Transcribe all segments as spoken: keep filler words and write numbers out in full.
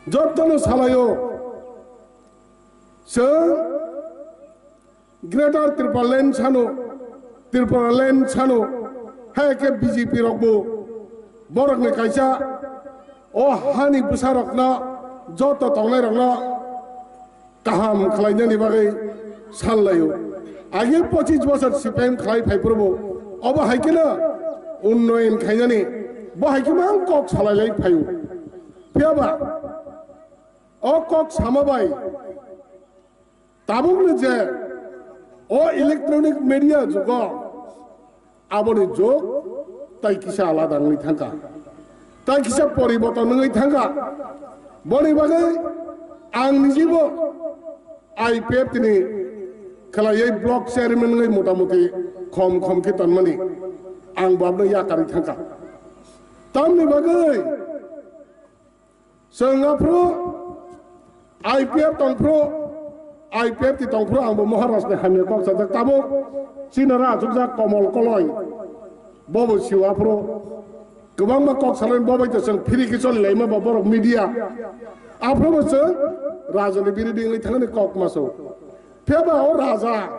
Jottono salaio, chwng Greater Tipraland sano, Tipraland sano, hai khe B J P rokbo borokni kaisa o hani bwsarokno, joto tongnairokno kaham khlainani bagwi sallaio. Age pochis bosor C P I M khlai phai phuru bo obo hai kheno unnoyon khainani bo hai khe mang kok salai lai phaio. Phiya ba o kok sama bai tabukni je o electronic media jugo aboni jug tai kisa alada wngwi thangkha, tai kisa poriborton wngwi thangkha. Boni bagwi ang nijibo I P F T ni khlaiwi block chairman wngwi motamuti khom khom khe tonmani ang bo abono yakarwi thangkha. Tamni bagwi chwng aphuru I P F tongphuru, I P F T tongphuru ang bo Maharaj ni hamya kok sajak tabuk chini ra achukjak Komol Koloi bobo siwa aphuru kwbangma kok salai bo bai to chwng phiri khe choli laima ba borok media aphuru bo chwng raja ni biridi wngwi thangani kok maso. Phiya ba o raja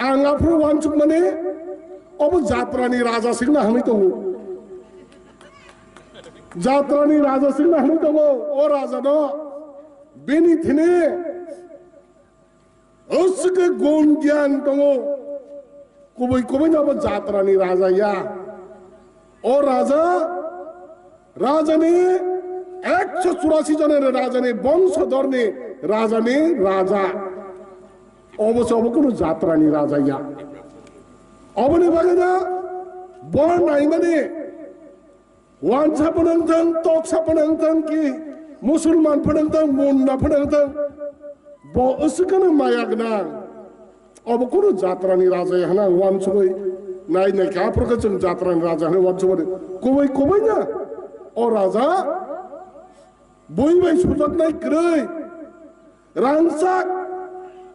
Ang aphuru uansukmani obo jatrani raja singna hwnwi tongo. Jatrani raja singna hwnwi tongo. O rajano bini thini aswkhe gun gyan tongo. Kubui kubui no obo jatrani raja ya. O raja, rajani ekso churasi jone rajani bongsodorni rajani raja. Obo se obo kunu jatrani raja ya. Oboni bagwi no bo naimani wansa phano wngthang, toksa phano wngthang ki musulman phano wngthang, munna phano wngthang, bo aswkano maya gwnang. Obo kunu jatrani raja ya hwnna ang uansugwi nai nai kha, aphuru khe chwng jatrani raja hwnwi uansugmani. Kubui kubui no o raja bui bai sujaknai kwrwi. Rangchak,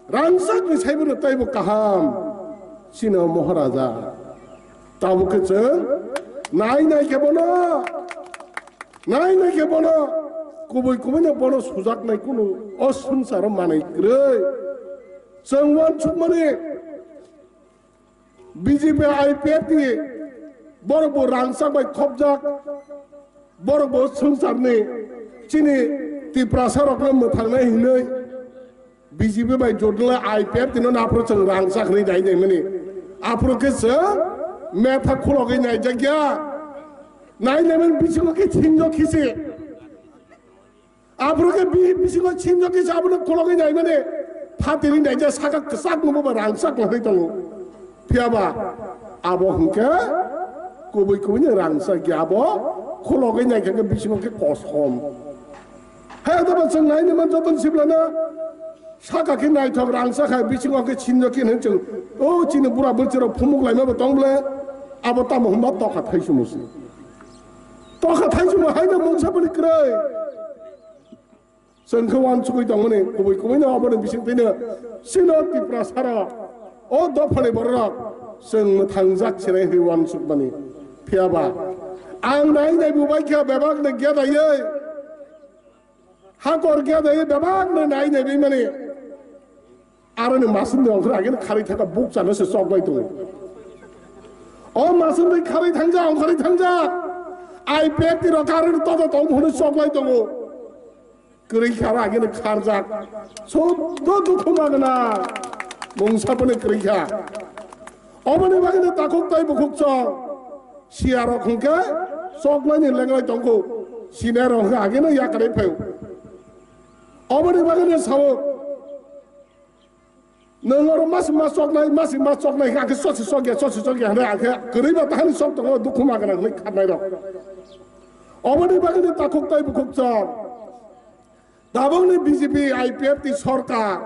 rangchak ni saibo no taibo kaham. Chini o Maharaja. Tabuk khe chwng nai nai khe bono, nai nai khe bono, kubui kubui no bono sujaknai kunu o swngcharo manwi kwrwi. Chwng uansukmani B J P I P F ni borok bo rangchak bai khopjak, borok bo swngcharni chini Tiprasa rokno mwthangnai hinwi B J P bai jotla I P F ni no aphuru chwng rangchak hinwi nai naimani. Aphuru khe chwng metha khulogwi naijak ya. Nai naimani bisingo khe sinjo khisi. Aphuru khe bi-, bisingo sinjo kisa abono khulogwi naimani phatiri naija saka kwchak nungbo ba rangchak wngwi tongo. Phiya ba abo hwnkhe kubui kubui ni rangchak ya abo khulogwi naikha khe bisingo khe kosom. He abo chwng naini man joto ni siblana saka khe naithok rangchak hai bisingo khe sinjo khe hinwi chwng o chini bura bwrwirok phumuk laima bo tong bole abo tamo hwnba tokha thaichumusi. Tokha thaichuma haino mungsa boni kwrwi. Chwng khe uansugwi tongmani kubui kubui no aboni bising twi no chino Tiprasa rok o dophani borok rok chwng mwthangjak sinai hinwi uansukmani. Phiya ba ang nai nai bo bai kha bebak no gedaiwi hakor gedaiwi bebak no nai nai bai mani. Aroni maswk ni ongkhor agini kharwi thangkha bukchano se chokbai tongo. O maswk ni kharwi thangjak ongkhorwi thangjak. I P F ni rok aroni toto tong hwnwi choklai tongo. Kwrwi kha aro agini kharjak. Suddo dukhu magna. Mungsa phano kwrwi kha. Oboni bagwi no takhuk tai bukhuk chong. Siya rok hwnkhe choknai ni lenglai tongkhu. Sinai rok hwnkhe agini yakarwi phaio. Oboni bagwi no sao. Nwng oro masi mas choknai, masi mas choknai, hwnkhe sosi chokya, sosi chokya, hwnwi hwnkhe kwrwi ba tahani chok tongo, dukhu magana hwnwi kharnai rok. Oboni bagwi no takhuk tai bukhuk chok. Tabukni B J P I P F ni sorkar,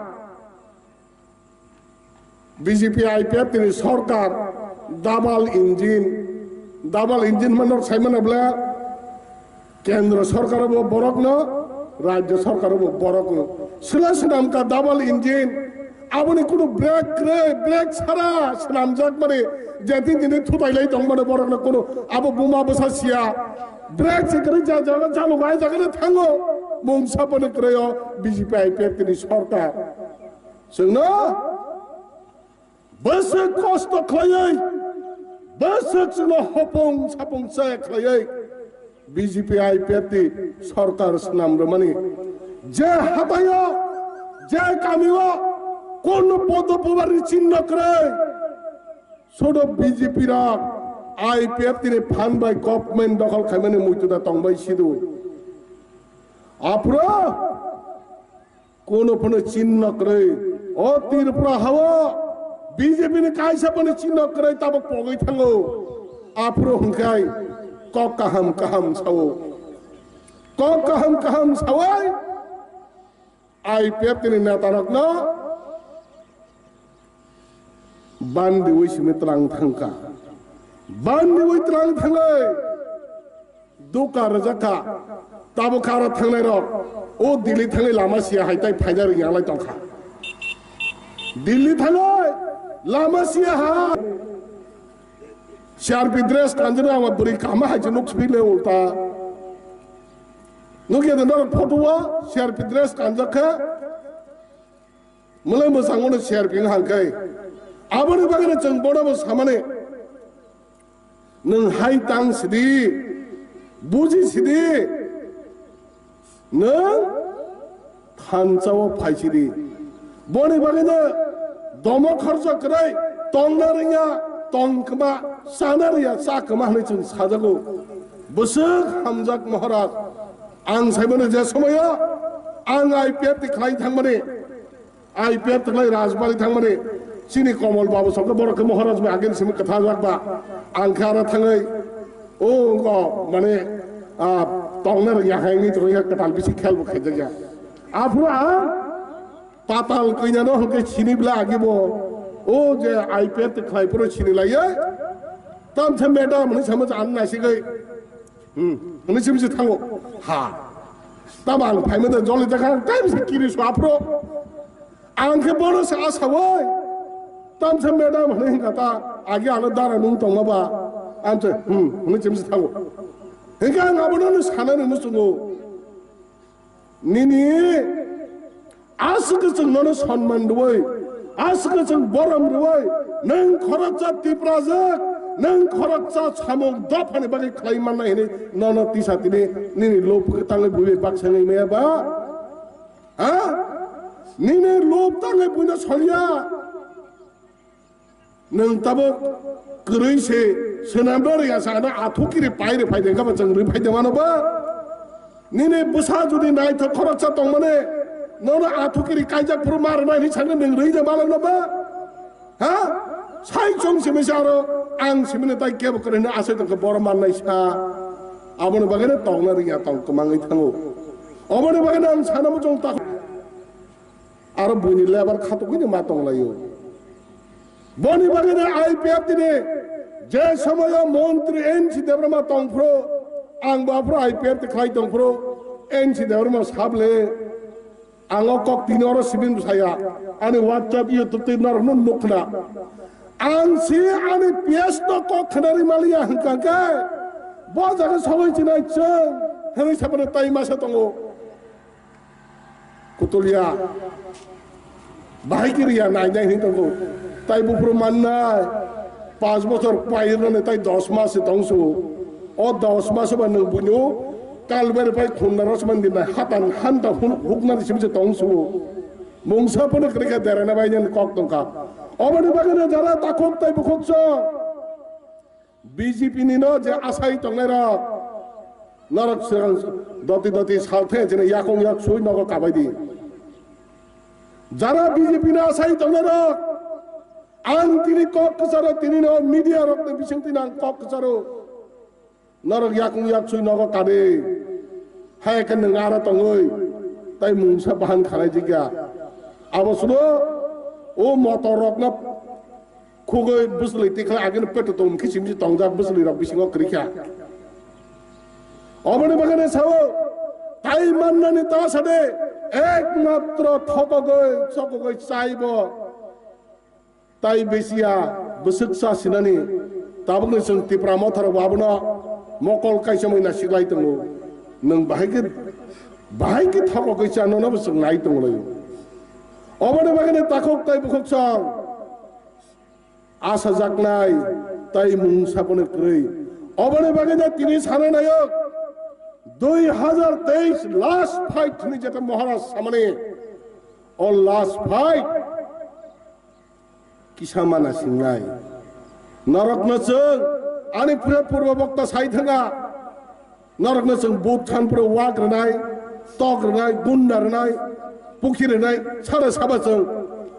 B J P I P F ni sorkar double engine, double engine hwnma norok sai mano bwle? Kendra sorkar bo borokno, rajya sorkar bo borokno. Sila swnam ka double engine, aboni kunu brake kwrwi, brake sara swnamjak mani, jeti tini thutai lai tong mani borokno kunu abo buma bwsa siya. Brake se kwrwi ja jaga chalo bai jaga thango. Mungsa phano kwrwi o B J P I P F T ni sorkar. Chwngno bwswk kosto khlaiwi, bwswk chwngno hopung sapung chaya khlaiwi B J P I P F T sorkar swnam rwmani. Je hataio, je kamio kono podo pobar ni chinno kwrwi, sudo B J P rok I P F T ni phan bai government dokhol khaimani muitu da tongbai sidu. Aphuru Kuno phano chinno kwrwi. O Tripura hao B J P ni kaisa phano chinno kwrwi tabuk pogwi thango. Aphuru hwnkhe kok kaham kaham sao. Kok kaham kaham sawi I P F T ni neta rokno bandiwi simi twlang thangkha. Bandiwi twlang thangwi. Duka rwjak kha. Tabuk kha aro thangnai rok. O Delhi thangwi lama siya hai tai phaina rwngya lai tongkha. Delhi thangwi lama siya ha. C R P dress kanjani ama bwrwi kama hai se nuk sipile ulta. Nukya da norok photo o C R P dress kanjak kha. Mwlai mwsang mano C R P wng hang khe. Aboni bagwi chwng bono bo samani. Nwng hai tang sidi, buji sidi, nwng thansa o phai sidi. Boni bagwino domo khorsa kwrwi tongna rwngya, tong kwma, chana rwya, cha kwma hwnwi chwng sajago. Bwswk hamjak Maharaj, ang saimano je somoyo ang I P F T khlai thangmani, I P F T khlai Rajbari thangmani, chini Komol Babu sokhe borok khe Maharaj bai agini simi kwthajak ba, ang khe aro thangwi, o, wngkha, mane, ah, tongna rwngya hai wngwi tongya kwtal bisi khel bo khaijakya. Aphuru ang patal kwinano hwnkhe sini bla agibo, o je I P F T khlai phuru sini laiya, tamsa madam hwnwi sama je ang nasigwi. Hmm, hwnwi simi se thango. Ha. Tamo ang phaima da joli da kha, tai bisi kiri su aphro. Ang khe bono se asawai. Tamsa madam hwnwi hwnkha ta, agi ano dara nung tongma ba. Ang se, hmm, hwnwi simi se thango. Hwnkhe ang abono no sanani muchungo. Nini aswk chwng nono sonman rwui, aswk chwng borom rwui, nwng khoroksa Tiprajwk, nwng khoroksa samung dophani bagwi khlai mannai hwnwi nono tisa tini nini lob tangwi buibai baksa wngwi maya ba? Ha? Nini lob tangwi buino soliya? Nwng tabuk kwrwi se swnamno rwya sa ano athukiri pai rw phai de kha ba chwng rw phai de mano ba? Nini bwsa jodi naithok khoroksa tongmani nono athukiri kaijak phuru ma rwnai hinwi sakni nwng rwi de malano ba? Ha? Sai chwng simi se aro ang simino tai kebo kwrwi hwnwi asai tongkha boro mannai sa. Aboni bagwino tongna rwya tong kwmangwi thango. Oboni bagwino ang sana muchung ta. Aro buini lebar khatokgwini ma tonglaio. Boni bagwino I P F T ni je somoyo montri N C Debbarma tongphuru, ang bo aphuru I P F T khlai tongphuru, N C Debbarma sable, ang o kok tini oro sibin bwsaya, ani WhatsApp, YouTube twi norokno nukna. Ang si ani P S no kok khnari maliya hwnkha khe, bo jaga sogwi chinai chwng, hwnwi saphano tai masa tongo. Kutulia. Bahai kiriya nai nai hin tongo. Tai buphuru mannai. Panch bochor pairnani tai dos mas se tongsu. O dos mas ba nwng buino kalbari pai khunna rosman dinnai hatan hanta hun huknani sibse tongsu. Mungsa phone krika derana bai nyan kok tongka. Obani bagana jara takhuk tai bukhuk chong. B J P ni no je asai tongnai rok, norok swrang doti doti salthe jene yakung yak sui nogo kabai di. Jara B J P no asai tongnai rok, ang tini kok kwcharo tini no media rok ni bising tini ang kok kwcharo. Norok yakung yak sui nogo kade. Hai khe nwng aro tongwi, tai mungsa bahan khanai jikya. Abo sudo o motor rokno khugwi bwswlwi tikhlai agini peto tong kichim si tongjak bwswlwi rok bisingo kwrwikha. Oboni bagwi sao tai mannani ta sade ekmatro thokogwi chokogwi chaibo. Tai bisiya bwswk cha sinani tabukni chwng Tipra Motha rok abono mokol kaisa mui nasiklai tongo. Nwng bahai khe Bahai khe thokogwi cha nono bo chwng nai tonglaio. Oboni bagwi no takhuk tai bukhuk chwng asajaknai tai mungsa bono kwrwi. Oboni bagwi no tini sana naio, dui hazar teis last fight hwnwi jeta Maharaj samani, o last fight kisa mana singnai. Norokno chwng ani pura purbo bokta sai thanga. Norokno chwng but khan pura wak rwnai, tok rwnai, gunda rwnai, pukhi rwnai, sara saba chwng.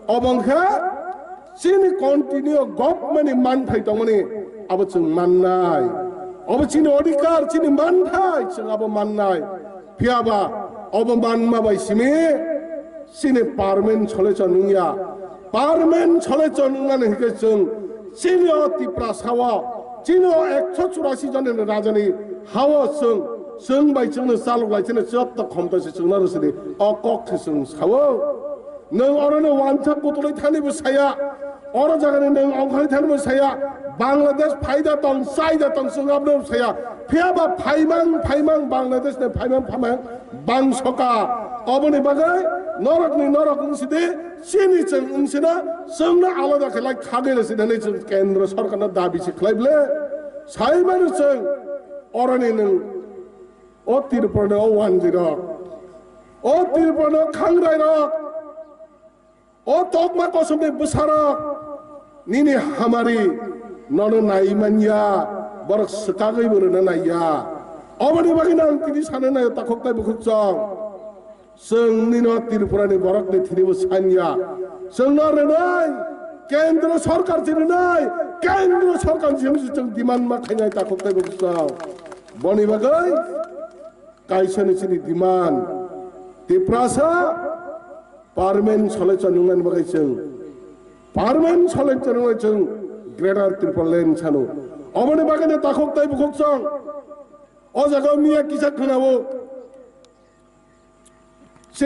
Obo wngkha chini continue government ni manthai tongmani abo chwng mannai. Obo chini odhikar, chini manthai chwng abo mannai. Phiyaba obo manma bai simi chini permanent solution wngya. Permanent solution wngnani hwnkhe chwng chini o Tiprasa o, chini o ekso churasi joni rajani ha o chwng, chwng bai chwngno chalok lai chini joto khomta se chwngno rw sini o kok se chwng sao. Nwng orono wansa kutulwi thani bo saya, oro jagani nwng ongkhorwi thani bo saya, Bangladesh phaida tong, chaida tong, chwng abono saya. Phiyaba phaimang, phaimang, Bangladesh ni phaimang, phaimang bangsoka. Oboni bagwi norokni norok wngsidi, chini chwng wngsina, chwngno alada khe lai khagwi rwsinani chwng kendro sorkarno dabi se khlai ble. Saimano chwng oroni nwng o Tripura ni o wanjwi rok, o Tripura ni o khangrai rok, o tokma kosomni bwsarok nini hamari nono nai manya, borok swkagwi bo rwna naiya. Oboni bagwi no ang tini sanwi naio takhuk tai bukhuk chwng. Chwng nino Tripura ni borok ni thini bo sanya. Chwngno rwnai, kendro sorkar se rwnai, kendro sorkar se chwng demand ma khainai takhuk tai bukhuk chwng. Boni bagwi kaisa ni chini demand. Tiprasa permanent solution wngmani bagwi chwng, permanent solution wngmani chwng Greater Tipraland sano. Oboni bagwi no takhuk tai bukhuk chwng. O jaga miya kisa khwnao.